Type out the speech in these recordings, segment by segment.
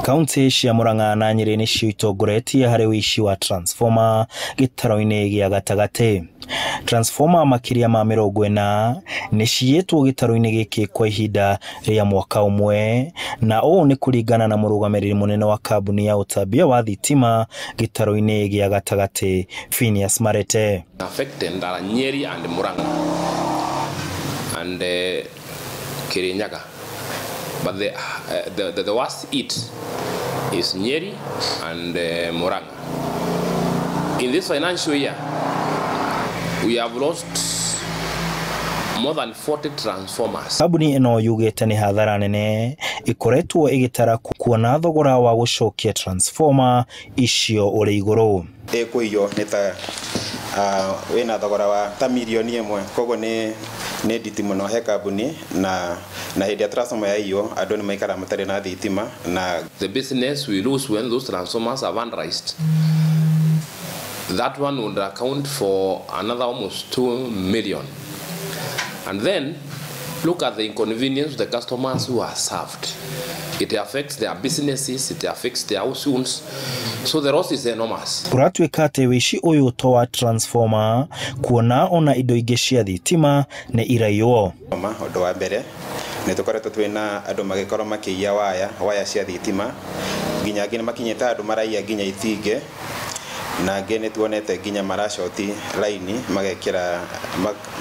Kaunti cia Murang'a na Nyeri nĩcio itongoretie harĩ ũici wa transformer gĩtarũ-inĩ gĩa gatagatĩ. Transformer makĩria ma 40 nĩciiyĩtwo gĩtarũ-inĩ gĩkĩ kwa ihinda rĩa mwaka ũmwe, na ũũ nĩ kũringana na mũrũgamĩrĩri mũnene wa kambuni ya ũtambia wa thitima gĩtarũ-inĩ gĩa gatagatĩ Phineas Marete. Affected are Nyeri and Murang'a and Kirinyaga, but the worst hit is Nyeri and Murang'a. In this financial year, we have lost more than 40 transformers. Kambuni ĩno yugĩte nĩ hathara nene ĩkoretwo ĩgĩtara kuona thogora wa gũcokia transformer icio ũrĩ igũrũ. Ĩkũiywo nĩ ta wĩna thogora wa ta 1 million, koguo nĩ nditi mũno he kambuni, na hĩndĩ ya transformer yaiywo andũ nĩ maikara matarĩ na thitima na The business we lose when those transformers are vandalized, that one would account for another almost 2 million. And then look at the inconvenience of the customers who are served. It affects their businesses, it affects their households. So the loss is enormous. Kũratuĩka atĩ wĩici ũyũ to wa transformer, kuona ona indo ingĩ cia thitima nĩ iraiywo. Ũndũ wa mbere nĩ tũkoretwo twĩna andũ magĩkorwo makĩiya waya cia thitima, nginya angĩ nĩ makinyĩte andũ maraiya nginya itingĩ, na angĩ nĩ tuonete nginya maracoti raini, magekĩra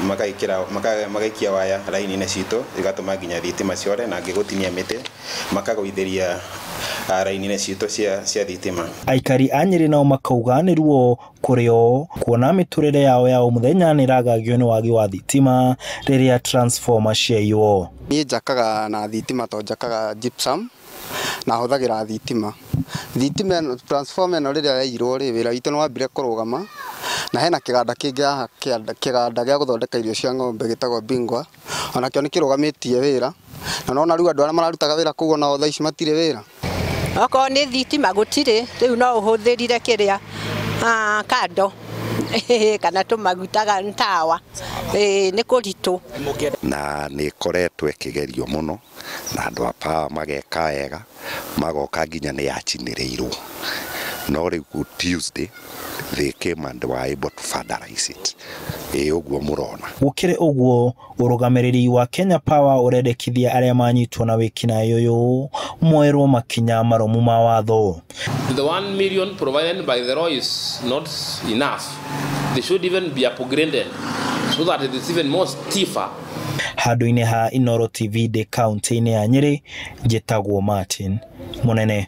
magaikĩra magaikia waya raini-inĩ citũ, igatũma nginya thitima ciore, na angĩ gũtinia mĩtĩ makagũithĩria raini-inĩ citũ cia thitima. Aikari a Nyeri nao makauga nĩ ruo kũrĩ o kuona mĩtũrĩre yao ya o mũthenya nĩ ĩragagio nĩ wagi wa thitima rĩrĩa transformer ciaiywo. Niĩ njakaga na thitima to njakaga gypsum na hũthagĩra thitima. Thitima ĩno, transformer ĩno, rĩrĩa yaiyirwo rĩ, wĩra witũ nĩ wambire kũrũgama, na hena kĩganda kĩngĩ haha, kĩganda gĩa gũthondeka irio cia ng'ombe gĩtagwo Bingwa, onakĩo nĩ kĩrũgamĩtie wĩra, na nona rĩu andũ arĩa mararutaga wĩra kũu onao thaa ici matirĩ wĩra. Okorwo nĩ thitima gũtirĩ, rĩu no ũhũthĩrire kĩrĩa kando kana tũmaguta ga tawa, nĩ kũritũ. Na nĩ ĩkoretwo ĩkĩgerio mũno na andũ a power mageka wega, magoka nginya nĩ yacinĩrĩirwo, no rĩu Tuesday they came and were able to vandalize it, ĩ ũguo mũrona. Gũkĩrĩ ũguo, ũrũgamĩrĩri wa Kenya Power ũrendekithia arĩa manyitwo na wĩkinaĩ ũyũ moerwo makinya marũmu ma watho. The 1 million provided by the law is not enough. They should even be upgraded so that it is even more stiffer. Handũ-inĩ ha Inooro TV ndĩ kaunti-inĩ ya Nyeri, njĩtagwo Martin Mũnene.